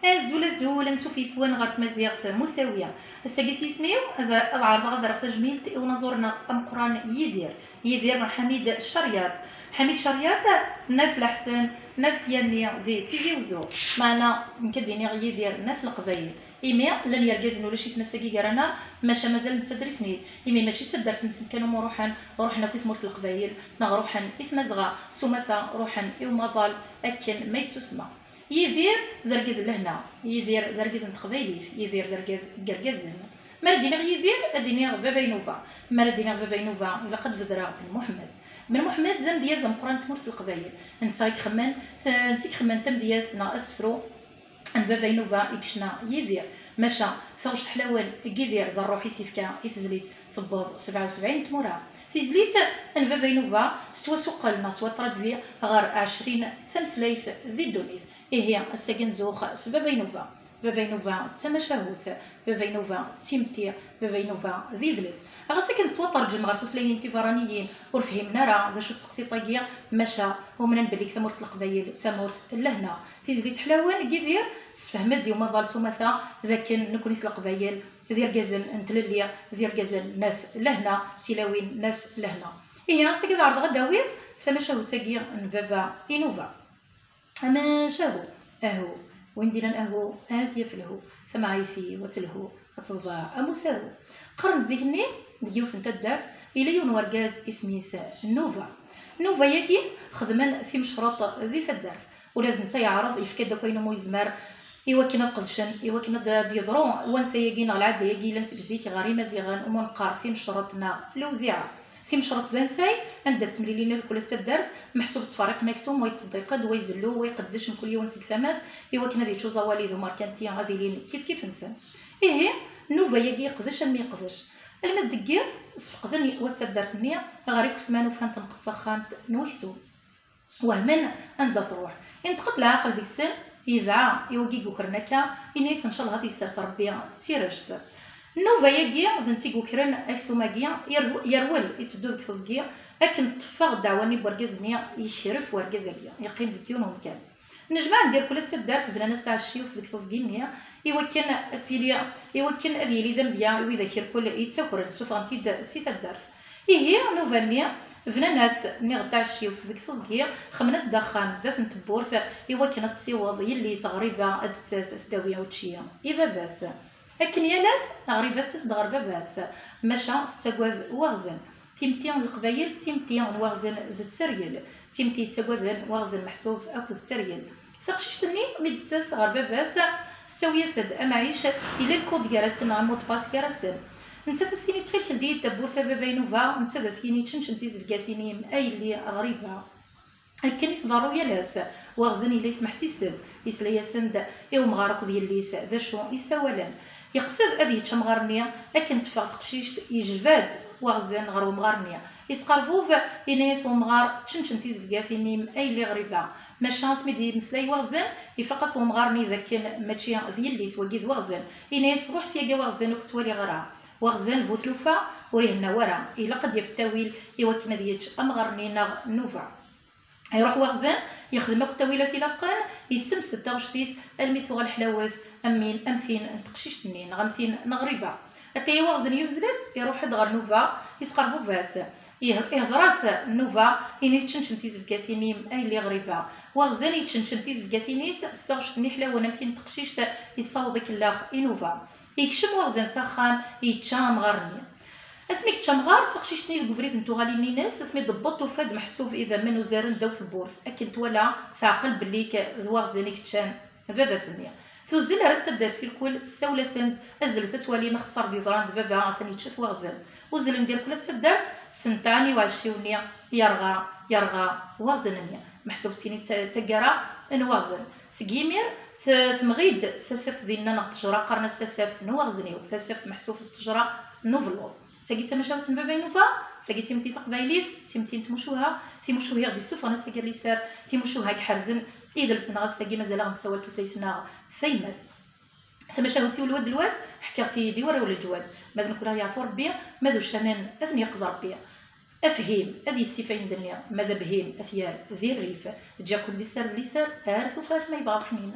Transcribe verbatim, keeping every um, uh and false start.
Azul, azul, ansuf yes-wen ɣer tmaziɣt Musawi. Ass-agi s yisem-iw ad, ad ɛerḍeɣ ad rreɣ tajmilt i unaẓur-nneɣ ameqqran Yidir, Yidir Ḥamid Cceryat. Ḥamid Cceryat, n At Leḥsen, n At Yanni di Tizi Wezzu. Meɛna nekk ad d-iniɣ Yidir n At Leqbayel. Imi llan yergazen ulac-iten ass-agi gar-aneɣ, maca mazal nettadder-iten-id. Imi mačči d taddart-nsen kan umi ruḥen, ruḥen akk i tmurt n Leqbayel, neɣ ruḥen i Tmazɣa, s umata ruḥen i umaḍal akken ma yettusma. Yidir d argaz n lehna, Yidir d argaz n teqbaylit, Yidir d argaz n yergazen. Mi ara d-iniɣ Yidir, ad d-iniɣ baba Inuba. Mi ara d-iniɣ baba Inuba, ilaq ad bedreɣ Ben Muḥemmed. Ben Muḥemmed d amedyaz ameqqran n tmurt n Leqbayel. Netta i ixemmen, netta i ixemmen tamedyazt neɣ asefru n baba Inuba i yecna Yidir. Maca taɣect ḥlawen n Yidir d ṛṛuḥ i s-yefka i tezlit tewweḍ sebɛa u sebɛin n tmura. Tizlit n baba Inuba tettwasuqel neɣ tettwatradwi ɣer ɛecrin d tameslayt di ddunit. Ihi, ass-agi nzux s baba Inuba. Baba Inuba d tamacahut, baba Inuba d timetti, baba Inuba d idles. Ɣas akken tettwaterǧem ɣer tutlayin tiberraniyin, ur fhimen ara d acu tettseqsiṭ-agi, maca umnen belli deg tamurt n Leqbayel d tamurt n lehna. Tizlit ḥlawen n Yidir tessefhem-d i umaḍal s umata d akken nekni s Leqbayel d irgazen n tlelli, d irgazen n at lehna, d tilawin n at lehna. Ihi, ass-agi ad ɛerḍeɣ ad d-awiɣ tamacahut-agi n baba Inuba. Amacahu, ahu, win d-inan ahu, ad yaf lhu, tamɛayt-iw ad telhu, ad teḍbeɛ am usahu. Qqaren-d zik-nni, deg yiwet n taddart, yella yiwen n urgaz isem-is Nuba. Nuba-yagi xedmen timecreḍt di taddart. Ula d netta yeɛreḍ, yefka-d akk ayen umi yezmer i wakken ad qedcen, i wakken ad d-yeḍru wansa-yagi neɣ lɛadda-yagi yellan seg zik ɣer Imaziɣen umi neqqar timecreḍt neɣ lewziɛa. Timecreḍt d ansay anda ttemlilin irkul n taddart, meḥsub ttferriqen aksum, wa yettṣeddiq-d, wa izellu, wa iqeddec, mkul yiwen seg tama-s, i wakken ad yečč uẓawali d umerkanti ad ilin kifkif-nsen. Ihi, nnuba-yagi yeqdec almi yeqdec. Alma deg yiḍ, sfeqden wat taddart-nni ɣer ikesman, ufan tenqes taxxamt n weksum. Wehmen anda truḥ. Inṭeq-d leɛqel deg-sen, yedɛa i wagi yukren akka, ini-as ncallah ad yessers Rebbi d tirect. Nnuba-yagi d netta i yukren aksum-agi, yerw-, yerwel, itteddu deg teẓgi, akken teffeɣ ddeɛwa-nni n wergaz-nni, yekref wergaz-agi, yeqqim deg yiwen umkan. Nnejmaɛen-d irkul at taddart, bnan-as taɛecciwt deg teẓgi-nni, i wakken ad tili, i wakken ad yili d amedya i widak irkul yettakren, ssufɣen-t-id si taddart. Ihi, nnuba-nni, bnan-as, nniɣ-d, taɛecciwt deg teẓgi, xemmen-as-d axxam zdat n tewwurt, i wakken ad tessiweḍ yelli-s Ɣriba ad d-tas ad s-d-tawi učči i baba-s. Akken yal ass, Ɣriba tettas-d ɣer baba-s, maca tettagad Waɣzen. Timetti n Leqbayel d timetti n Waɣzen d tteryel. Timetti yettagaden Waɣzen meḥsub akked tteryel. Taqcict-nni mi d-tettas ɣer baba-s, tettawi-as-d amɛic, yella lkud gar-asen neɣ amudpas gar-asen. Nettat ad s-tini, ttxil-k, ldi-yi-d tawwurt a baba Inuba, netta ad as-yini, čenčen tizebgatin-im a yelli Ɣriba. Akken i tḍerru yal ass, Waɣzen yella yesmeḥsis-d, yesla-yasen-d i umɣar akked yelli-s d acu i ssawalen. Yeqsed ad yečč amɣar-nni, akken teffeɣ teqcict, yejba-d Waɣzen ɣer umɣar-nni. Yesqerbub, yenna-yas umɣar, čenčen tizebgatin-im a yelli Ɣriba. Maca asmi d-yemmeslay Waɣzen, ifaq-as umɣar-nni d akken mačči d yelli-s wagi d Waɣzen. Yenna-yas, ruḥ syagi a Waɣzen, ur k-ttwaliɣ ara. Waɣzen bu tlufa ur ihenna wara, ilaq ad d-yaf ttawil i wakken ad yečč amɣar-nni neɣ nnuba. Iruḥ Waɣzen, yexdem akk ttawilat ilaqen, yessemsed taɣect-is almi tuɣal ḥlawet am win, am tin n teqcict-nni neɣ am tin n Ɣriba. Ataya Waɣzen yuzzel-d, iruḥ-d ɣer nnuba, yesqerbub-as. Ih-, ihder-as nnuba, ini-as, čenčen tizebgatin-im a yelli Ɣriba. Waɣzen yeččenčen tizebgatin-is s taɣect-nni ḥlawen am tin n teqcict, yessaweḍ ikellax i nnuba. Yekcem Waɣzen s axxam, yečča amɣar-nni. Asmi yečča amɣar, taqcict-nni deg ubrid n tuɣalin-ines, asmi d-tewweḍ tufa-d meḥsub idammen uzaren ddaw tewwurt, akken twala teɛqel belli k-, d Waɣzen i yeččan baba-s-nni. Tuzzel ar at taddart irkul, tessawel-asen-d, azzlet ad twalim axeṣṣar d-yeḍran d baba, atan yečča-t Waɣzen. Uzzlen-d irkul at taddart, sentɛen i uɛecciw-nni, yerɣa, yerɣa Waɣzen-nni. Meḥsub d tin i d ta-, d taggara n Waɣzen. Seg yimir, t-, temɣi-d tasaft dinna neɣ ttejra, qqaren-as tasaft n Waɣzen-iw, tasaft meḥsub d ttejra n ubelluḍ. Tagi d tamacahut n baba Inuba, tagi d timetti taqbaylit, timetti n tmucuha, timucuhi i ɣ-d-yessufɣen ass-agi ar liser, timucuha i iḥerzen idles-nneɣ ass-agi, mazal a ɣ-nessawal tutlayt-nneɣ tayemmat. Tamacahut-iw lwad lwad, ḥkiɣ-tt-iyi-d i warraw n leǧwad, ma d nekkni a ɣ-yeɛfu Rebbi, ma d uccanen ad ten-yeqḍ Rebbi. Afhim, ad yessif ayen d-nniɣ, ma d abhim, ad t-yerr di rrif. Ǧǧiɣ-ken di sser d liser, ar tufat ma yebɣa uḥnin.